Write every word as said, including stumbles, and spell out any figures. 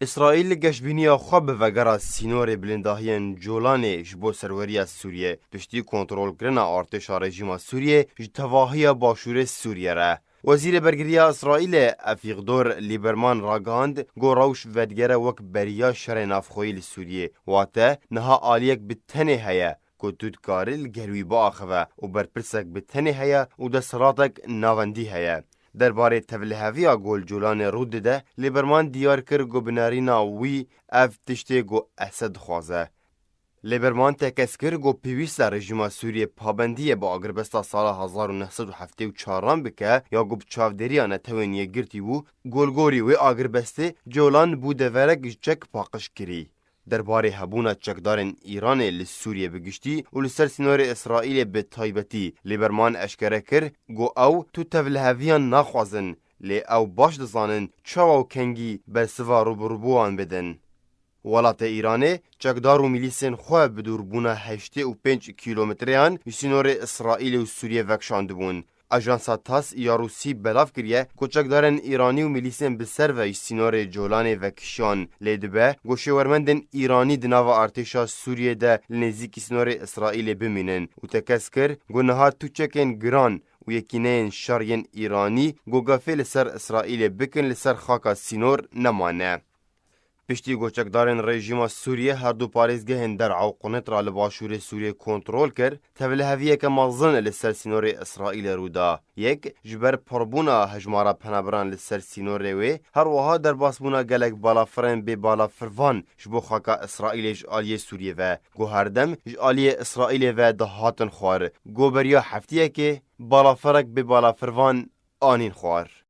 Îsraîl geşbîniya xwe bi vegera sînorê bilindahiyên Colanê ji bo serweriya Sûriyê, piştî kontrolkirina artêşa rejîma Sûriyê ji tevahiya başûrê Sûriyê re. Wezîrê Bergiriya Îsraîlê Efîqdor Lîberman ragihand ku rewş vedigere wek beriya şerê navxweyî li Sûriyê, wate niha aliyek bi tenê heye ku tu dikarî li gel wî biaxive û berpirsek bi tenê heye û desthilatek navendî heye. Derbarê tevliheviya ku li Colanê rû dide, Lîberman diyar kir ku bi nerîna wî ev tiştê ku Esed dixwaze. Lêberman tekez kir ku pêwîst e rejîma Sûriyê pabendiyê bi agirbesta sala hezar û neh sed û heftê û çaran bike ya ku bi çavdêriya Netewên Yekgirtî bû, ku li gorî wê agirbestê Colan bû deverek ji çek paqij kirî. Derbarê hebûna çekdarên Îranê li Sûriyê bi giştî û li ser sînorê Îsraîlê bi taybetî, Lêberman eşkere kir ku ew tu tevliheviyan naxwazin, lê ew baş dizanin çawa û kengî bersiva rûbirûbûwan bidin. Welatê Îranê çekdar û milîsên xwe bi dûrbûna heştê û pênc kîlometreyan ji sînorê Îsraîlê û Sûriyê vekişandibûn. Ajansa TASS ya Rûsî belav kiriye ku çekdarên Îranî û milîsên bi ser ve ji sînorê Colanê vekişiyan, lê dibe ku şêwermendên Îranî di nava artêşa Sûriyê de li nêzîkî sînorê Îsraîlê bimînin û tekez kir ku niha tu çekên giran û yekîneyên şer yên Îranî ku gafê li ser Îsraîlê bikin li ser xaka sînor nemane. Piştî ku çekdarên rejîma Sûriyê her du parêzgehên Der'a û Qunetra li başûrê Sûriyê kontrol kir, tevliheviyeke mezin li ser sînorê Îsraîlê rû da. Yek, ji ber pirbûna hejmara penaberan li ser sînorê wê, her wiha derbasbûna gelek balafirên bê balafirvan ji bo xaka Îsraîlê ji aliyê Sûriyê ve, ku her dem ji aliyê Îsraîlê ve dihatin xwar, ku beriya heftiyekê balafirek bê balafirvan anîn xwar.